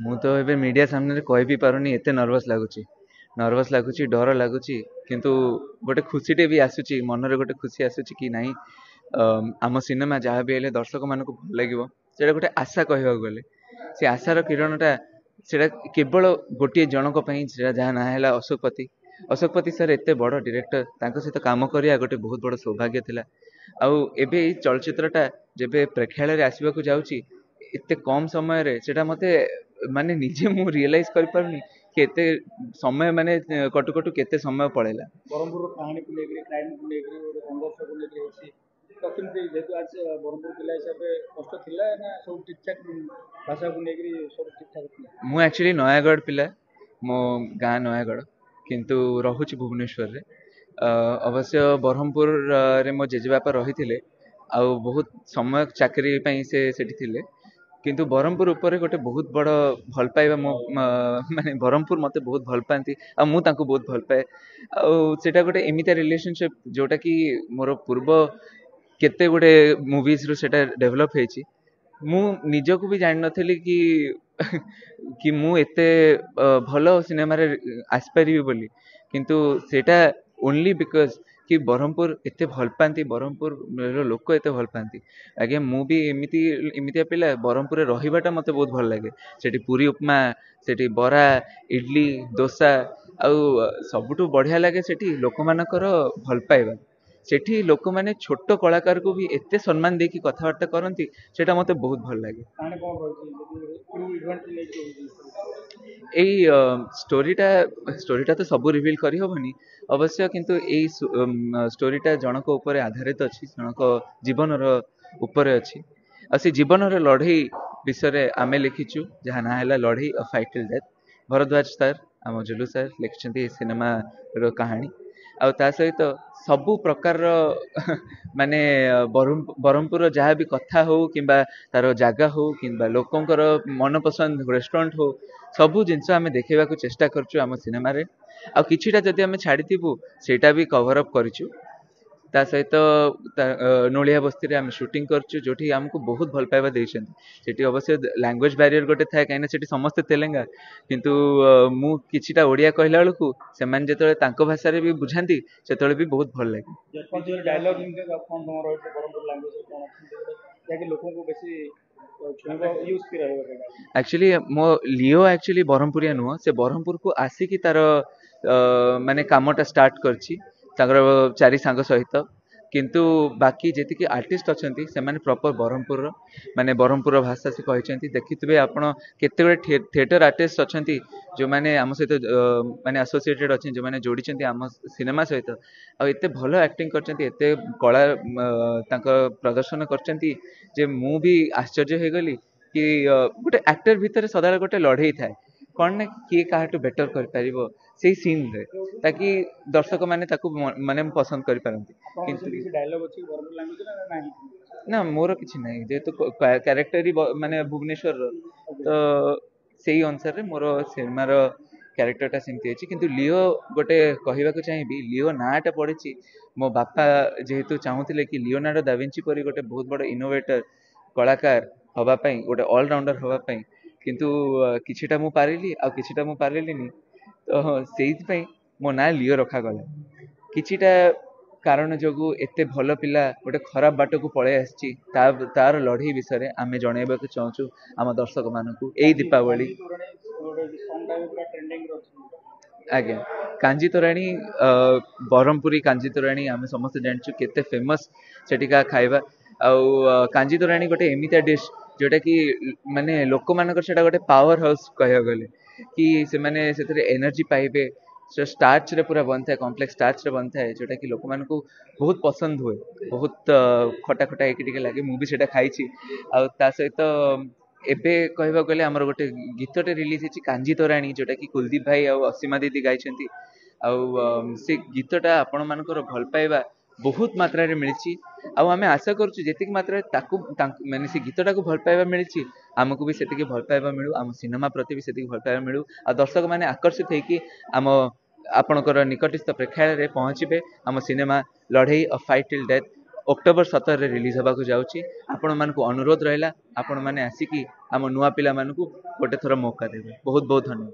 ମୁଁ ତ ଏବେ ମିଡ଼ିଆ ସାମ୍ନାରେ କହିବି ପାରୁନି, ଏତେ ନର୍ଭସ୍ ଲାଗୁଛି। ନର୍ଭସ୍ ଲାଗୁଛି, ଡର ଲାଗୁଛି, କିନ୍ତୁ ଗୋଟେ ଖୁସିଟେ ବି ଆସୁଛି ମନରେ। ଗୋଟେ ଖୁସି ଆସୁଛି କି ନାଇଁ, ଆମ ସିନେମା ଯାହା ବି ହେଲେ ଦର୍ଶକମାନଙ୍କୁ ଭଲ ଲାଗିବ। ସେଇଟା ଗୋଟେ ଆଶା କହିବାକୁ ଗଲେ। ସେ ଆଶାର କିରଣଟା ସେଇଟା କେବଳ ଗୋଟିଏ ଜଣଙ୍କ ପାଇଁ, ସେଇଟା ଯାହା ନାଁ ହେଲା ଅଶୋକ ପତି। ଅଶୋକ ପତି ସାର୍ ଏତେ ବଡ଼ ଡିରେକ୍ଟର, ତାଙ୍କ ସହିତ କାମ କରିବା ଗୋଟେ ବହୁତ ବଡ଼ ସୌଭାଗ୍ୟ ଥିଲା। ଆଉ ଏବେ ଏଇ ଚଳଚ୍ଚିତ୍ରଟା ଯେବେ ପ୍ରେକ୍ଷାଳୟରେ ଆସିବାକୁ ଯାଉଛି ଏତେ କମ୍ ସମୟରେ, ସେଇଟା ମୋତେ ମାନେ ନିଜେ ମୁଁ ରିଏଲାଇଜ୍ କରିପାରୁନି କି ଏତେ ସମୟ ମାନେ କଟୁ କଟୁ କେତେ ସମୟ ପଳେଇଲା। ବ୍ରହ୍ମପୁରର କାହାଣୀକୁ ନେଇକରି, କ୍ରାଇମକୁ ନେଇକରି, ଗୋଟେ ସଂଘର୍ଷକୁ ନେଇକରି ହେଇଛି ତ କେମିତି, ଯେହେତୁ ଆଜି ବ୍ରହ୍ମପୁର ପିଲା ହିସାବରେ କଷ୍ଟ ଥିଲା ନା ସବୁ ଠିକ୍ ଠାକ୍, ଭାଷାକୁ ନେଇକରି ସବୁ ଠିକ୍ ଠାକ୍ ଥିଲା? ମୁଁ ଆକ୍ଚୁଆଲି ନୟାଗଡ଼ ପିଲା, ମୋ ଗାଁ ନୟାଗଡ଼, କିନ୍ତୁ ରହୁଛି ଭୁବନେଶ୍ୱରରେ। ଅବଶ୍ୟ ବ୍ରହ୍ମପୁରରେ ମୋ ଜେଜେବାପା ରହିଥିଲେ ଆଉ ବହୁତ ସମୟ ଚାକିରି ପାଇଁ ସେ ସେଠି ଥିଲେ, କିନ୍ତୁ ବ୍ରହ୍ମପୁର ଉପରେ ଗୋଟେ ବହୁତ ବଡ଼ ଭଲ ପାଇବା ମୋ, ମାନେ ବ୍ରହ୍ମପୁର ମୋତେ ବହୁତ ଭଲ ପାଆନ୍ତି ଆଉ ମୁଁ ତାଙ୍କୁ ବହୁତ ଭଲ ପାଏ। ଆଉ ସେଇଟା ଗୋଟେ ଏମିତିଆ ରିଲେସନସିପ୍ ଯେଉଁଟାକି ମୋର ପୂର୍ବ କେତେ ଗୁଡ଼େ ମୁଭିଜରୁ ସେଇଟା ଡେଭଲପ୍ ହେଇଛି। ମୁଁ ନିଜକୁ ବି ଜାଣିନଥିଲି କି ମୁଁ ଏତେ ଭଲ ସିନେମାରେ ଆସିପାରିବି ବୋଲି, କିନ୍ତୁ ସେଇଟା ଓନ୍ଲି because କି ବ୍ରହ୍ମପୁର ଏତେ ଭଲ ପାଆନ୍ତି, ବ୍ରହ୍ମପୁରର ଲୋକ ଏତେ ଭଲ ପାଆନ୍ତି। ଆଜ୍ଞା, ମୁଁ ବି ଏମିତି ଏମିତିଆ ପିଲା, ବ୍ରହ୍ମପୁରରେ ରହିବାଟା ମୋତେ ବହୁତ ଭଲ ଲାଗେ। ସେଠି ପୁରୀ ଉପମା, ସେଠି ବରା, ଇଡ଼ଲି, ଦୋସା, ଆଉ ସବୁଠୁ ବଢ଼ିଆ ଲାଗେ ସେଠି ଲୋକମାନଙ୍କର ଭଲ ପାଇବା। ସେଠି ଲୋକମାନେ ଛୋଟ କଳାକାରକୁ ବି ଏତେ ସମ୍ମାନ ଦେଇକି କଥାବାର୍ତ୍ତା କରନ୍ତି, ସେଇଟା ମୋତେ ବହୁତ ଭଲ ଲାଗେ। କାହାଣୀ କ'ଣ ରହିଛି, ଯଦି ଇଭେଣ୍ଟ ନେଇକି ରହୁଛି? ଏଇ ଷ୍ଟୋରିଟା, ଷ୍ଟୋରିଟା ତ ସବୁ ରିଭିଲ୍ କରିହେବନି ଅବଶ୍ୟ, କିନ୍ତୁ ଏଇ ଷ୍ଟୋରିଟା ଜଣଙ୍କ ଉପରେ ଆଧାରିତ ଅଛି, ଜଣଙ୍କ ଜୀବନର ଉପରେ ଅଛି। ଆଉ ସେ ଜୀବନର ଲଢ଼େଇ ବିଷୟରେ ଆମେ ଲେଖିଛୁ, ଯାହା ନାଁ ହେଲା ଲଢ଼େଇ, a fight till death. Bharadwaj sir, ଆମ ଜୁଲୁ ସାର୍ ଲେଖିଛନ୍ତି ଏ ସିନେମାର କାହାଣୀ। ଆଉ ତା ସହିତ ସବୁ ପ୍ରକାରର ମାନେ ବ୍ରହ୍ମପୁରର ଯାହା ବି କଥା ହଉ କିମ୍ବା ତାର ଜାଗା ହଉ କିମ୍ବା ଲୋକଙ୍କର ମନପସନ୍ଦ ରେଷ୍ଟୁରାଣ୍ଟ ହଉ, ସବୁ ଜିନିଷ ଆମେ ଦେଖେଇବାକୁ ଚେଷ୍ଟା କରୁଛୁ ଆମ ସିନେମାରେ। ଆଉ କିଛିଟା ଯଦି ଆମେ ଛାଡ଼ିଥିବୁ, ସେଇଟା ବି କଭର ଅପ୍ କରିଛୁ। ତା ସହିତ ନୋଳିଆ ବସ୍ତିରେ ଆମେ ସୁଟିଂ କରିଛୁ, ଯେଉଁଠି ଆମକୁ ବହୁତ ଭଲ ପାଇବା ଦେଇଛନ୍ତି। ସେଠି ଅବଶ୍ୟ ଲାଙ୍ଗୁଏଜ ବ୍ୟାରିୟର ଗୋଟେ ଥାଏ, କାହିଁକିନା ସେଠି ସମସ୍ତେ ତେଲେଙ୍ଗା, କିନ୍ତୁ ମୁଁ କିଛିଟା ଓଡ଼ିଆ କହିଲା ବେଳକୁ ସେମାନେ ଯେତେବେଳେ ତାଙ୍କ ଭାଷାରେ ବି ବୁଝାନ୍ତି, ସେତେବେଳେ ବି ବହୁତ ଭଲ ଲାଗେ। କ'ଣ ଡାଇଲଗ କ'ଣ ତମର ରହିଛି ବ୍ରହ୍ମପୁର ଲାଙ୍ଗୁଏଜ, କ'ଣ ଯାହାକି ଲୋକଙ୍କୁ ବେଶୀ ଛୁଇଁବ, ୟୁଜ୍ ବି ରହିବ ସେଇଟା? ଆକ୍ଚୁଆଲି ମୋ ଲିଓ ଆକ୍ଚୁଆଲି ବ୍ରହ୍ମପୁରିଆ ନୁହଁ, ସେ ବ୍ରହ୍ମପୁରକୁ ଆସିକି ତାର ମାନେ କାମଟା ଷ୍ଟାର୍ଟ କରିଛି ତାଙ୍କର ଚାରି ସାଙ୍ଗ ସହିତ। କିନ୍ତୁ ବାକି ଯେତିକି ଆର୍ଟିଷ୍ଟ ଅଛନ୍ତି, ସେମାନେ ପ୍ରପର ବ୍ରହ୍ମପୁରର, ମାନେ ବ୍ରହ୍ମପୁରର ଭାଷା ସେ କହିଛନ୍ତି। ଦେଖିଥିବେ ଆପଣ କେତେ ଗୁଡ଼ିଏ ଥିଏଟର ଆର୍ଟିଷ୍ଟ ଅଛନ୍ତି ଯେଉଁମାନେ ଆମ ସହିତ ମାନେ ଆସୋସିଏଟେଡ଼ ଅଛନ୍ତି, ଯେଉଁମାନେ ଯୋଡ଼ିଛନ୍ତି ଆମ ସିନେମା ସହିତ, ଆଉ ଏତେ ଭଲ ଆକ୍ଟିଂ କରିଛନ୍ତି, ଏତେ କଳା ତାଙ୍କ ପ୍ରଦର୍ଶନ କରିଛନ୍ତି ଯେ ମୁଁ ବି ଆଶ୍ଚର୍ଯ୍ୟ ହେଇଗଲି କି ଗୋଟେ ଆକ୍ଟର ଭିତରେ ସଦାବେଳେ ଗୋଟେ ଲଢ଼େଇ ଥାଏ, କ'ଣ ନା କିଏ କାହାଠୁ ବେଟର କରିପାରିବ ସେଇ ସିନ୍ରେ, ତାକି ଦର୍ଶକମାନେ ତାକୁ ମାନେ ପସନ୍ଦ କରିପାରନ୍ତି। କିନ୍ତୁ କିଛି ଡାଇଲଗ ଅଛି ବ୍ରହ୍ମପୁର ଲାଙ୍ଗୁଏଜ ନା ନାହିଁ? ନା, ମୋର କିଛି ନାହିଁ। ଯେହେତୁ କ୍ୟାରେକ୍ଟର ହିଁ ମାନେ ଭୁବନେଶ୍ୱରର, ତ ସେଇ ଅନୁସାରେ ମୋର ସିନେମାର କ୍ୟାରେକ୍ଟରଟା ସେମିତି ଅଛି। କିନ୍ତୁ ଲିଓ ଗୋଟେ କହିବାକୁ ଚାହିଁବି, ଲିଓ ନାଁଟା ପଡ଼ିଛି ମୋ ବାପା ଯେହେତୁ ଚାହୁଁଥିଲେ କି ଲିଓନାର୍ଡୋ ଦାଭିଞ୍ଚି ପରି ଗୋଟେ ବହୁତ ବଡ଼ ଇନୋଭେଟର କଳାକାର ହେବା ପାଇଁ, ଗୋଟେ ଅଲରାଉଣ୍ଡର ହେବା ପାଇଁ। କିନ୍ତୁ କିଛିଟା ମୁଁ ପାରିଲି ଆଉ କିଛିଟା ମୁଁ ପାରିଲିନି, ତ ସେଇଥିପାଇଁ ମୋ ନାଁ ଲିଓ ରଖାଗଲା। କିଛିଟା କାରଣ ଯୋଗୁଁ ଏତେ ଭଲ ପିଲା ଗୋଟେ ଖରାପ ବାଟକୁ ପଳେଇ ଆସିଛି, ତା ତାର ଲଢ଼େଇ ବିଷୟରେ ଆମେ ଜଣାଇବାକୁ ଚାହୁଁଛୁ ଆମ ଦର୍ଶକମାନଙ୍କୁ ଏଇ ଦୀପାବଳି। ଆଜ୍ଞା, କାଞ୍ଜି ତୋରାଣୀ, ବ୍ରହ୍ମପୁରୀ କାଞ୍ଜି ତୋରାଣୀ ଆମେ ସମସ୍ତେ ଜାଣିଛୁ କେତେ ଫେମସ୍ ସେଠିକା ଖାଇବା। ଆଉ କାଞ୍ଜି ତୋରାଣୀ ଗୋଟେ ଏମିତିଆ ଡିଶ୍ ଯେଉଁଟାକି ମାନେ ଲୋକମାନଙ୍କର ସେଇଟା ଗୋଟେ ପାୱାର ହାଉସ୍ କହିବାକୁ ଗଲେ, କି ସେମାନେ ସେଥିରେ ଏନର୍ଜି ପାଇବେ। ସେ ଷ୍ଟାର୍ଚରେ ପୁରା ବନିଥାଏ, କମ୍ପ୍ଲେକ୍ସ ଷ୍ଟାର୍ଚରେ ବନିଥାଏ, ଯେଉଁଟାକି ଲୋକମାନଙ୍କୁ ବହୁତ ପସନ୍ଦ ହୁଏ। ବହୁତ ଖଟା ଖଟା ହେଇକି ଟିକେ ଲାଗେ, ମୁଁ ବି ସେଇଟା ଖାଇଛି। ଆଉ ତା ସହିତ ଏବେ କହିବାକୁ ଗଲେ ଆମର ଗୋଟେ ଗୀତଟେ ରିଲିଜ୍ ହେଇଛି କାଞ୍ଜି ତୋରାଣୀ, ଯେଉଁଟାକି କୁଲଦୀପ ଭାଇ ଆଉ ଅସୀମା ଦିଦି ଗାଇଛନ୍ତି। ଆଉ ସେ ଗୀତଟା ଆପଣମାନଙ୍କର ଭଲ ପାଇବା ବହୁତ ମାତ୍ରାରେ ମିଳିଛି। ଆଉ ଆମେ ଆଶା କରୁଛୁ ଯେତିକି ମାତ୍ରାରେ ତାକୁ ମାନେ ସେ ଗୀତଟାକୁ ଭଲ ପାଇବା ମିଳିଛି, ଆମକୁ ବି ସେତିକି ଭଲ ପାଇବା ମିଳୁ, ଆମ ସିନେମା ପ୍ରତି ବି ସେତିକି ଭଲ ପାଇବା ମିଳୁ, ଆଉ ଦର୍ଶକମାନେ ଆକର୍ଷିତ ହେଇକି ଆମ ଆପଣଙ୍କର ନିକଟସ୍ଥ ପ୍ରେକ୍ଷାଳୟରେ ପହଞ୍ଚିବେ ଆମ cinema Ladhei a fight till death October 17ରେ ରିଲିଜ୍ ହେବାକୁ ଯାଉଛି। ଆପଣମାନଙ୍କୁ ଅନୁରୋଧ ରହିଲା, ଆପଣମାନେ ଆସିକି ଆମ ନୂଆ ପିଲାମାନଙ୍କୁ ଗୋଟେ ଥର ମୌକା ଦେବେ। ବହୁତ ବହୁତ ଧନ୍ୟବାଦ।